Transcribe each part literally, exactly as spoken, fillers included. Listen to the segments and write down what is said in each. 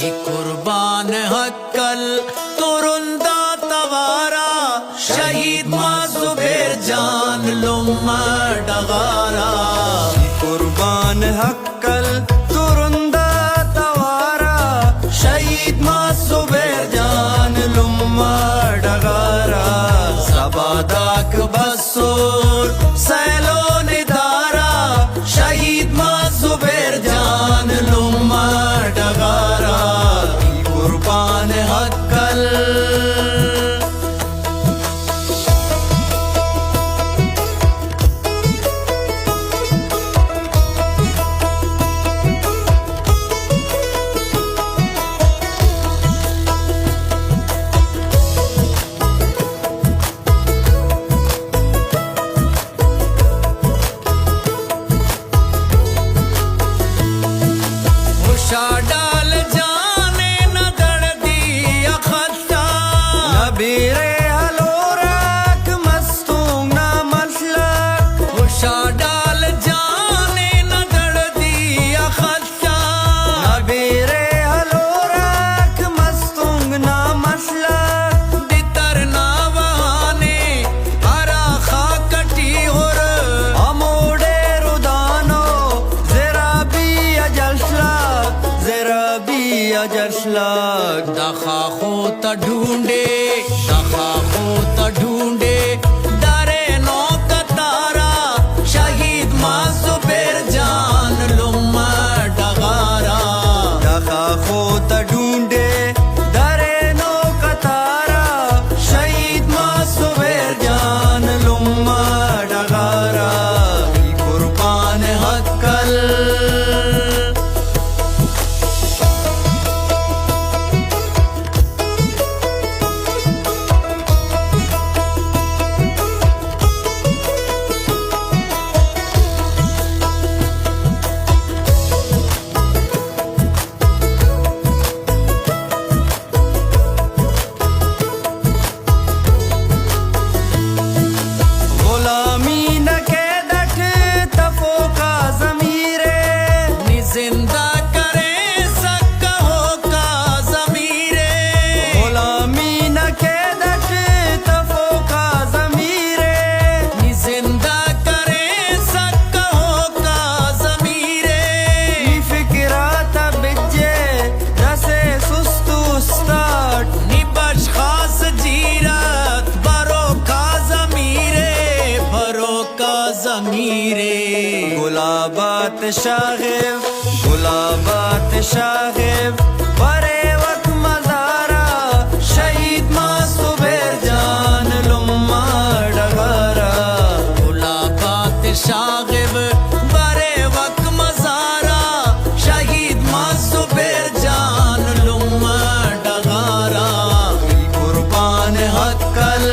قربان ہکل ترندا توارا، شہید ما زبیر جان لمہ ڈغارا۔ قربان ہکل ترندا توارا، شہید ما زبیر جان لمہ ڈغارا۔ سبا داک بس سور سیل و ندارہ، شہید ما زبیر جان لمہ ڈغارہ، قربان ہکل۔ ہشا ڈال جان نا دڑدی آ خلک، نہ بیرہ ہلورک مستونگ نا مشلک۔ ہشا ڈال جان نا دڑدی آ خلک، نہ بیرہ ہلورک مستونگ نا مشلک۔ دتر نا وہانے ہرا خاک ٹی ہر، ہموڑے ردانو زرابی آ جشلک، زرابی آ جشلک۔ دخا خو تا ڈھونڈے، دخا خو تا ڈھونڈے، درینو قطارا، شہید ما زبیر جان لمہ ڈغارا۔ دخا خو تا ڈھونڈے، درینو قطارا، شہید ما زبیر جان لمہ ڈغارا، قربان ہکل۔ غلامی نا قید اٹ تفوکا ضمیر ءِ، نی زندہ کریسہ کہوکا ضمیر ءِ۔ غلامی نا قید اٹ تفوکا ضمیر ءِ، نی زندہ کریسہ کہوکا ضمیر ءِ۔ نی فکر آتا بجے داسہ سست است اٹ، نی بشخاس جیرت بروکا ضمیر ءِ، بروکا ضمیر ءِ۔ گلاب آتے شاغو، گلاب آتے شاغو، بریوک مزارا، شہید ما زبیر جان لمہ ڈغارا۔ گلاب آتے شاغو، بریوک مزارا، شہید ما زبیر جان لمہ ڈغارا، قربان ہکل۔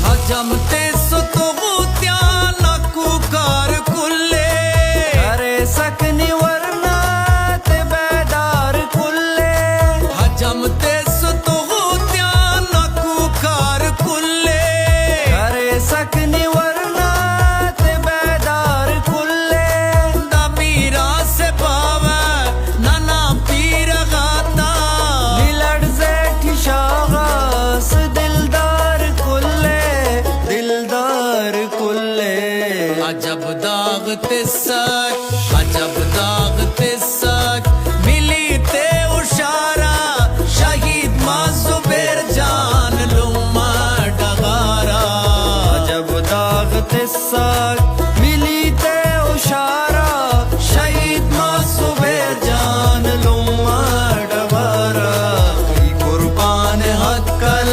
حجم تس تو غوتیان نا کوکار کل ءِ، کریسک نی ورنا تے بیدار کل ءِ۔ حجم تس تو غوتیان نا کوکار کل ءِ، کریسک نی ورنا تے بیدار کل ءِ۔ دا میراث ءِ پاوہ ننا پیرہ غاتا، نی لڑزہ ٹی شاغاس دلدار کل ءِ، دلدار کل ءِ۔ عجب داغ تسک، عجب داغ تسک، ملی تے ہشارا، شہید ما زبیر جان لمہ ڈغارا۔ عجب داغ تسک، ملی تے ہشارا، شہید ما زبیر جان لمہ ڈغارا، قربان ہکل۔